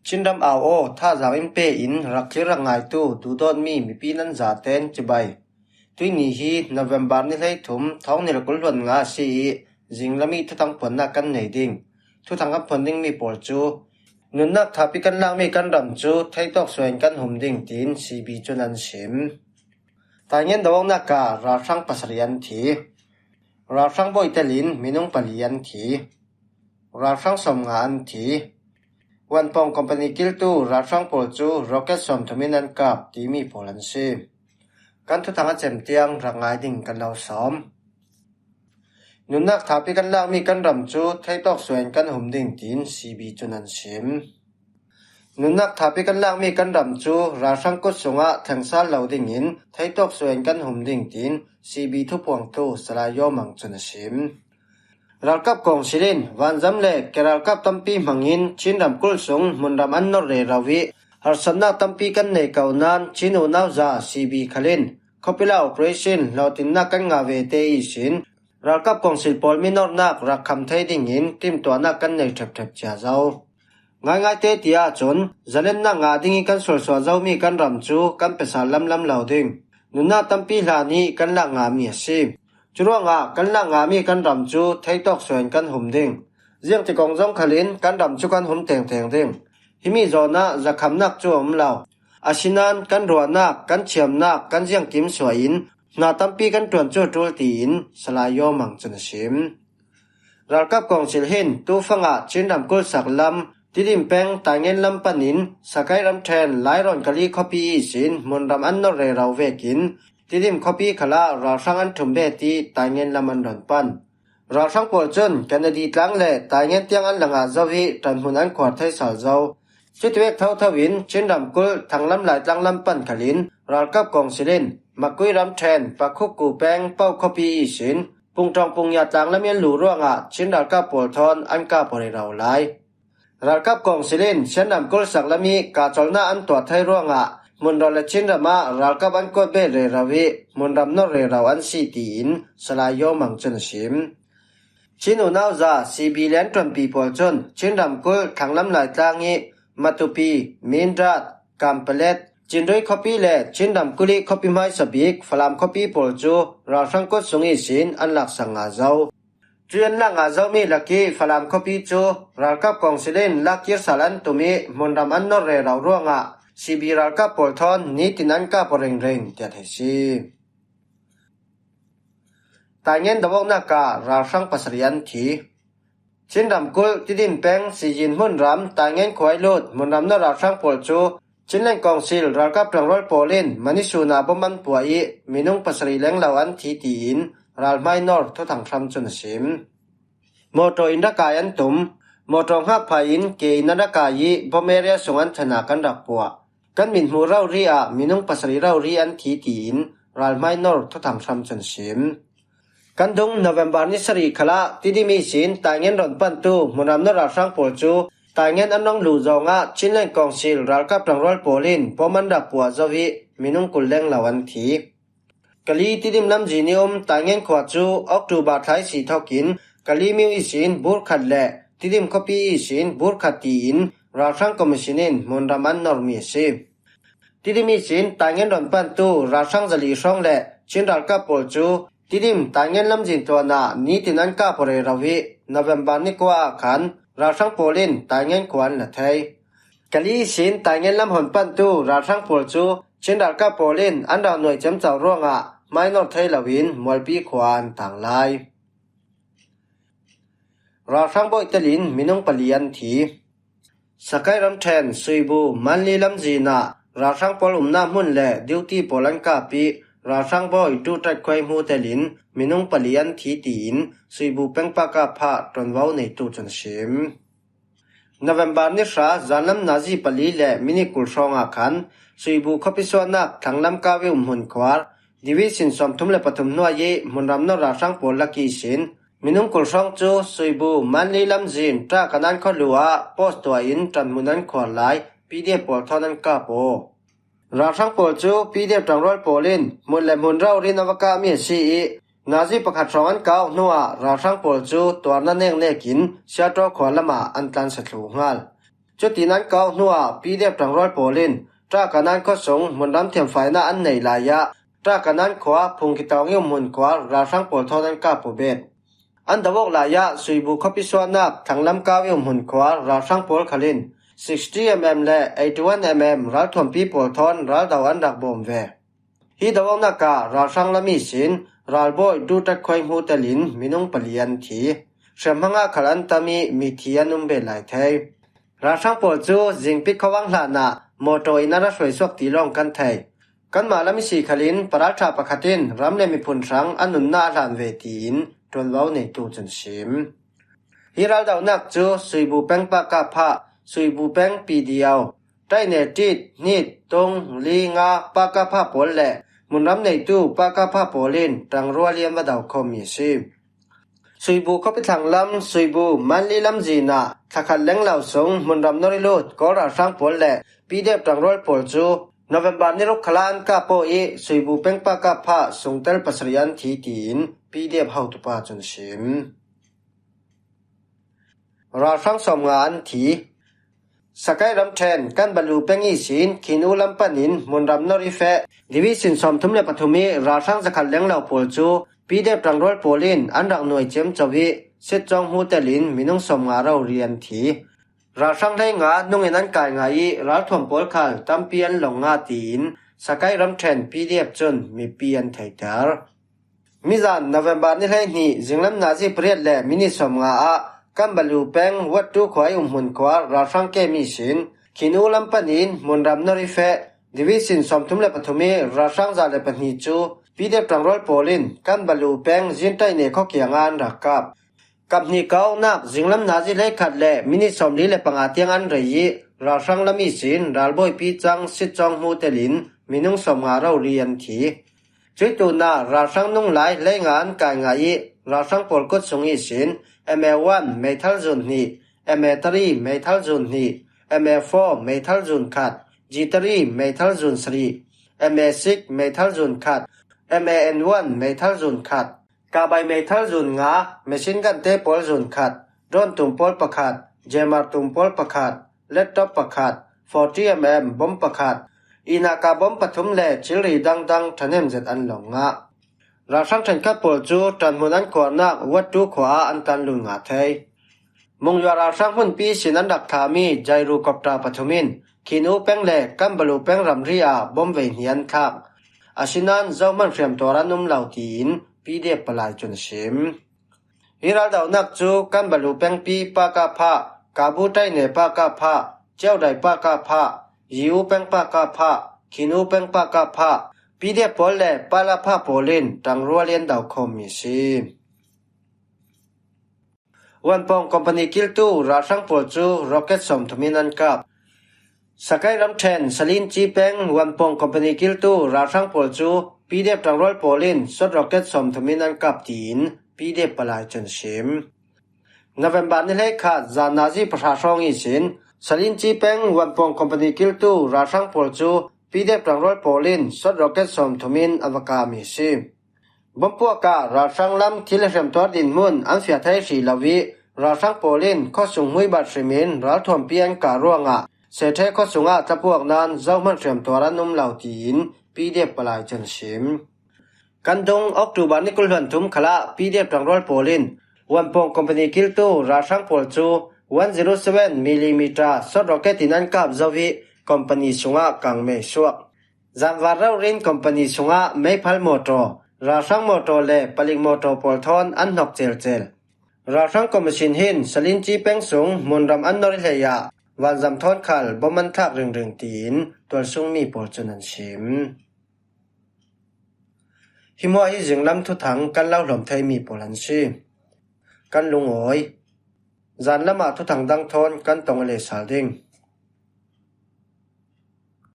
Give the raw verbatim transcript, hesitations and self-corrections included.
Chinram au aw, thazaang in pe in rak thlir rak ngaitu duhdawtmi mipi nan zaten cibai. Tuini hi November ni hleithum, thawng ni le kul hluan nga a si ih, zinglam ih thuthang phuannak kan nei ding. Thuthang kan phuan dingmi pawl cu, nunnak thapi kan lakmi kan ram cu theitawk suai in kan hum ding, tiin C B cun an sim. Taingen do awknak ah ralhrang pasarih an thi. Ralhrang bawi telin minung pali an thi. Ralhrang sawmnga an thi. Wanpawng company kiltu ralhrang pawl cu rocket sawmthum in an kap, timi pawl an si. Kan thuthang a cem tiang rak ngai ding kan lo sawm. Nunnak thapi kan lakmi kan ram cu theitawk suai in kan hum ding, tiin C B cun an sim. Nunnak thapi kan lakmi kan ram cu ralhrang kut sungah thleng sal lo dingin theitawk suai in kan hum ding, tiin C B thupuangtu Salai Yaw Mang cun a sim. Ralkap kawngsil in vanzam le ke ralkap tampi hmangin Chin ramkulh sung hmunram an nor rero ih harsatnak tampi kan nei ko nain Chin unau za C B khal in khawpila operation hlawhtinnak kan ngah ve te ihsin ralkap kawngsil pawl mi nornak rak kham thei dingin timtuahnak kan nei ṭhepṭhep cia zo. Ngaingai te ti ahcun zalennak ngah ding ih kan sualsuah zomi kan ram cu kan pe sal lamlam lo ding. Nunnak tampi hlan ih kan lak ngahmi a si. Curuangah kan lak ngahmi kan ram cu theitawk suai in kan hum ding. Ziangtikong zong khal in kan ram cu kan hum tengteng ding. Himi zawn ah zakhamnak cu a um lo. Asinain kan ruahnak, kan thiamnak, kan ziangkim suah in hna tampi kan ṭuan cu a ṭul, tiin Salai Yaw Mang cun a sim. Ralkap kawngsil hin tufang ah Chin ramkulh sak lam, Tidim peng Taingen lam panin Sakai ramṭhen Lairawn Kali khuapi ihsin hmunram an nor rero vekin Tidim khuapi khalah ralhrang an ṭhum bet ih Taingen lam an rawn pan. Ralhrang pawl cun Kennedy tlang le Taingen tiang an la ngah zo ih ṭanhmun an khuar thei sal zo. Cutivek thotho in Chin ramkulh Thanglam Laitlang lam pan khal in ralkap kawngsil in Makui ramṭhen Pakhukku peng Pau khuapi ihsin Pungṭawng Pungngia tlang lam ih an luh ruangah Chin ralkap pawl thawn an kap aw rero lai. Ralkap kawngsil in Shan ramkulh sak lam ih kahcolhnak an tuah thei ruangah hmunraw le Chin ram ah ralkap an kuat bet rero ih hmunram nor rero an si, tiin Salai Yaw Mang cun a sim. Chin unau za C B le an ṭuanpi pawl cun Chin ramkulh Thanglam Laitlang ih Matupi, Mindat, Kampalet, Cindui khuapi le Chin ramkulh ih khuapi hmaisa bik Falam khuapi pawl cu ralhrang kut sung ihsin an laksak ngah zo. Cuih an lak ngah zomi lak ih Falam khuapi cu ralkap kawngsil in lakkir sal an tum ih hmunram an nor rero ruangah C B ralkap pawl thawn nitin an kap aw ringring, tiah theih si. Taingen do awknak ah ralhrang pasarih an thi. Chin ramkulh Tidim peng Sizin hmunram Taingen khua ih lut hmunram nor ralhrang pawl cu Chinland Council ralkap ṭangrual pawl in Manisun ah bom an puah ih minung pasarih lenglo an thi, tiin ralhmai nor thuthang hram cun a sim. Mawṭaw in rak kai an tum. Mawṭaw hngakphai in ke in an rak kai ih bom area sung an thlen ah kan rak puah. Kan mithmuh rori ah minung pasarih rori an thi, tiin ralhmai nor thuthang hram cun a sim. Kan dung November ni sarih khalah Tidim ihsin Taingen rawn pantu hmunram nor ralhrang pawl cu Taingen an rung luh zongah Chinland Council ralkap ṭangrual pawl in bom an rak puah zo ih minung kul lenglo an thi. Kali Tidim lamzin ih um Taingen khua cu October thla ihsi thokin Kali myo ihsin burkhat le Tidim khuapi ihsin burkhat tiin ralhrang commission in hmunram an normi a si. Tidim ihsin Taingen rawn pantu ralhrang zali hrawng le Chin ralkap pawl cu Tidim Taingen lamzin tluan ah nitin an kap aw rero ih November ni kua ah khan ralhrang pawl in Taingen khua an la thei. Kali ihsin Taingen lam hawn pantu ralhrang pawl cu Chin ralkap pawl in an ralnuai ciamco ruangah hmainor thei loin Mualpi khua an tang lai. Ralhrang bawi telin minung pali an thi. Sakai ramṭhen Suibu Manli lamzin ah ralhrang pawl umnak hmun le duty pawl an kap ih ralhrang bawi Ṭu Ṭat Khuai hmu telin minung pali an thi, tiin Suibu pengpa kap phah ṭuanvo neitu cun a sim. November ni hra zanlam nazi pali le minit kul hrawng ah khan Suibu khuapi suahnak Thanglam kau ih um hmun khuar Division sawmthum le pathum hnuai ih hmunram nor ralhrang pawl lak ihsin minung kul hrawng cu Suibu Manli lamzin ṭah kan an khualu ah post tuah in ṭanhmun an khuar lai P D F pawl thawn an kap aw. Ralhrang pawl cu P D F ṭangrual pawl in hmun le hmun rori in a va kahmi a si ih nazi pakhat hrawng an kau hnuah ralhrang pawl cu tuarna neknek in Siaṭaw khua lamah an tlansa thluh hngal. Cutin an kau hnuah P D F ṭangrual pawl in Ṭakanan khuasung hmunram thiamfaina an neih lai-ah Ṭakanan khua Phungkitawng i umhmun khuar ralhrang pawl thawn an kap uh bet. An do awk lai-ah Suibu khuapi suahnak Thanglam kau i umhmun khuar ralhrang pawl khal in sixty mm le eighty-one mm ralthuampi pawl thawn raldau an rak bawm ve. Hi do awknak ah ralhrang lam ihsin ralbawi Dutat Khoi hmutel in minung pali an thi. Hriamhmang ah khal an tam i mithi an um bet lai thei. Ralhrang pawl cu Zingpit khuavang hlanah mawtaw in an ra hruai suak ti lawng kan thei. Kanmah lam ihsi khalin paralṭha pakhat in ram le miphun hrang a nunna a hlan ve tiin ṭuanvo neitu cun sim. Hi raldauhnak cu Suibu peng Paka Phah, Suibu peng P D O, Taine Tit, Hnit, Tung, Li, Nga, Paka Phah pawl le hmunram neitu Paka Phah pawl in ṭangrual in va do khawmmi a si. Suibu khuapi thlang lam, Suibu Manli lamzin ah thlakhat lenglo sung hmunram Norilut Kawl ralhrang pawl le P D F ṭangrual pawl cu November ni ruk khalah an kap aw i Suibu peng Paka Phah sungtel pasarih an thi tiin P D F hotupa cun sim. Ralhrang sawmnga an thi. Sakai ramṭhen Kanbalu peng ihsin Khin U lam panin hmunram Norifeh Division sawmthum le pathum i ralhrang zakhat lenglo pawl cu P D F ṭangrual pawl in an rak nuai ciamco i sitcawng hmutel in minung sawmnga rori an thi. Ralhrang hleinga nungin an kai ngai i ralthuam pawl khal tampi an lawng nga tiin Sakai ramṭhen P D F cun mipi an theiter. Mizan November ni hleihnih zinglam nazi pariat le minit sawmnga ah Kanbalu peng Wattu khua i umhmun khua ralhrang kem ihsin Khin U lam panin hmunram Norifeh Division sawmthum le pathum i ralhrang za le pahnih cu P D F ṭangrual pawl in Kanbalu peng Zintaine khuakiang ah an rak kap. Kap hnih kawknak zinglam nazi hleikhat le minit sawmli le panga tiang an rei i ralhrang lam ihsin ralbawipi cang sitcawng hmutel in minung sawmnga rori an thi. Cuih tunah ralhrang nung lai hleinga an kai ngai i ralhrang pawl kut sung ihsin M A one meithal zun hnih, M A three meithal zun hnih, M A four meithal zun khat, G three meithal zun sarih, M A six meithal zun khat, M A N one meithal zun khat, Kabai meithal zun nga, machine gun te pawl zun khat, drone tum pawl pakhat, jammer tum pawl pakhat, laptop pakhat, forty mm bom pakhat, inaka bom pathum le thilri dangdang ṭhahnem zet an lawng ngah. Ralhrang ṭhenkhat pawl cu ṭanhmun an khuarnak Wattu khua ah an tan lut ngah thei. Mungyua ralhrang hmunpi sin an rak thlahmi Jairu copter pathum in Khin U peng le Kanbalu peng ramri ah bom vei hnih an thlak. Asinain zohman hriamtuar an um lo tiin P D F palai cun a sim. Hi raldauhnak cu Kanbalu pengpi Paka Phah, Kabu Taine Paka Phah, Ciaudai Paka Phah, Yiu peng Paka Phah, Khin U peng Paka Phah, P D F pawl le Pala Phah pawl in ṭangrual in an do khawmmi a si. Wanpawng company kiltu ralhrang pawl cu rocket sawmthum in an kap. Sakai ramṭhen Salinci peng Wanpawng company kiltu ralhrang pawl cu P D F ṭangrual pawl in sawt rocket sawmthum in an kap tiin P D F palai cun a sim. November ni hleikhat zan nazi pahra hrawng ihsin Salinci peng Wanpawng company kiltu ralhrang pawl cu P D F ṭangrual pawl in sawt rocket sawmthum in a va kapmi a si. Bompuak ah ralhrang lam thil le hriamtuar dinhmun an fiah thei hrih lo i ralhrang pawl in khuasung hmuibat hrim in ralthuampi an kah ruangah Sethe khuasung ah tlapuak nain zohman hriamtuar an um lo tiin P D F palai cun a sim. Kan dung October ni kul hluan thum khalah P D F ṭangrual pawl in Wanpawng company kiltu ralhrang pawl cu one zero seven millimeter sawt rocket in an kap zo i company sungah kangmei suak. Zanvar rori in company sungah meiphal mawtaw, ralhrang mawtaw le palik mawtaw pawl thawn an hnok celcel. Ralhrang commission hin Salinci peng sung hmunram an nor hlei ah vanzam thawn khal bom an thlak ringring tiin tualsungmi pawl cun an sim. Hi hmuah hi zinglam thuthang kan lo hlawm theimi pawl an si. Kan lungawi. Zanlam ah thuthang dang thawn kan tong a leh sal ding.